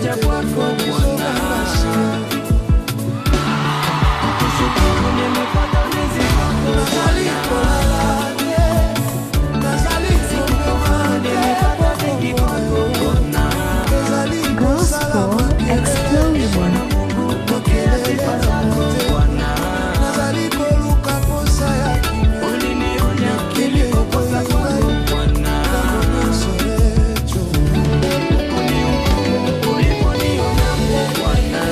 Nimekuja kwako Bwana, kukushukuru nimepata ulinzi kwako Bwana, sikukufuru nimepata mengi kwako Bwana. Gospel Explosion. Mungu pokea sifa zako Bwana, ulinionya nilipokosa kwako Bwana, ukunihukumu uliponionapo Bwana.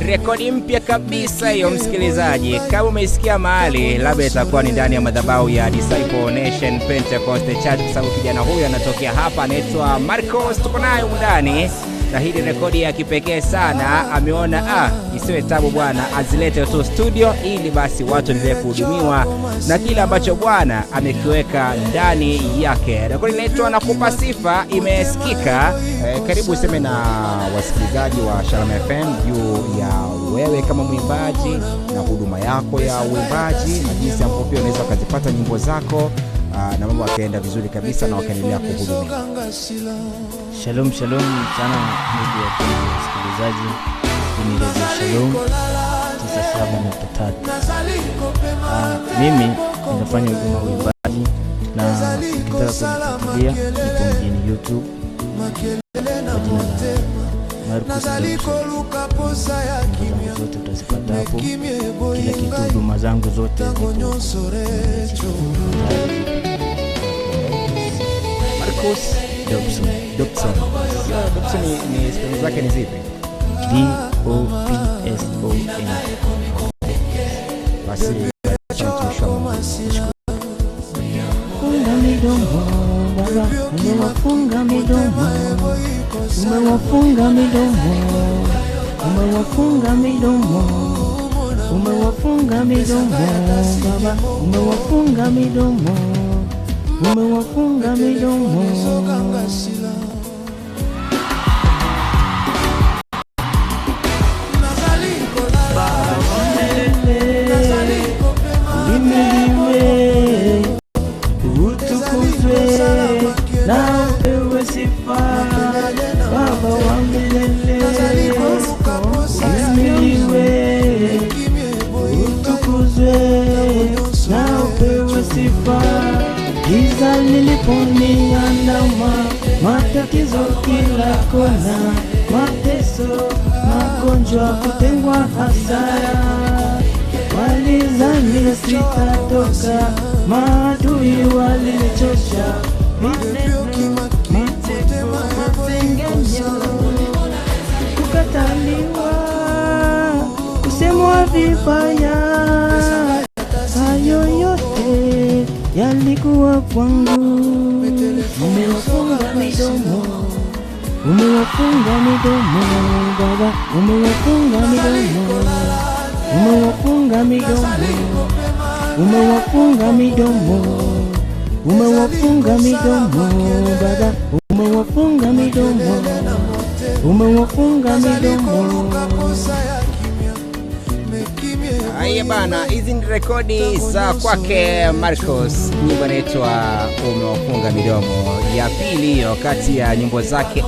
Rekodi mpya kabisa hiyo, msikilizaji. Kama umeisikia mahali, labda itakuwa ni ndani ya madhabahu ya Disciple Nation Pentecost Church, kwa sababu kijana huyu anatokea hapa, anaitwa Marcos, tuko naye humu ndani. Na hii ni rekodi ya kipekee sana. Ameona isiwe tabu bwana, azilete tu studio ili basi watu waendelee kuhudumiwa na kile ambacho Bwana amekiweka ndani yake. Rekodi inaitwa Nakupa Sifa, imesikika. Karibu useme na wasikilizaji wa Shalom FM juu ya wewe kama mwimbaji na huduma yako ya uimbaji na jinsi ambavyo pia unaweza ukazipata nyimbo zako, na mambo yakaenda vizuri kabisa na wakaendelea kuhudumiwa. Shalom shalom sana ndugu wapenzi wasikilizaji, hii ni Radio Shalom 97.3. Mimi ninafanya huduma ya uimbaji, na ukitaka kunifuatilia nipo mjini YouTube kwa jina la Marcus Dobson. Nyimbo zangu zote utazipata hapo, kila kitu, huduma zangu zote zipo. Marcus Dobson. Dobson. Dobson ni spelling zake ni zipi? D-O-B-S-O-N. Basi mtumishi wa Mungu. Funga midomo Baba, umewafunga midomo, umewafunga midomo, umewafunga midomo, umewafunga midomo Baba, umewafunga midomo, umewafunga midomo. Uhimidiwe, utukuzwe na upewe sifa, Baba wa milele. Uhimidiwe, utukuzwe na upewe sifa. Giza liliponiandama, matatizo kila kona, mateso, magonjwa, kutengwa, hasara, walizani sitatoka, maadui walinichosha, maneno, mitego, masengenyo, kukataliwa, kusemwa vibaya, hayo yote yalikuwa kwangu. Umewafunga midomo, umewafunga midomo Baba, umewafunga midomo, umewafunga midomo, umewafunga midomo, umewafunga midomo Baba, umewafunga midomo, umewafunga midomo. Haya bana, hizi ni rekodi za kwake Marcos. Nyimbo inaitwa Umewafunga Midomo, ya pili hiyo kati ya nyimbo zake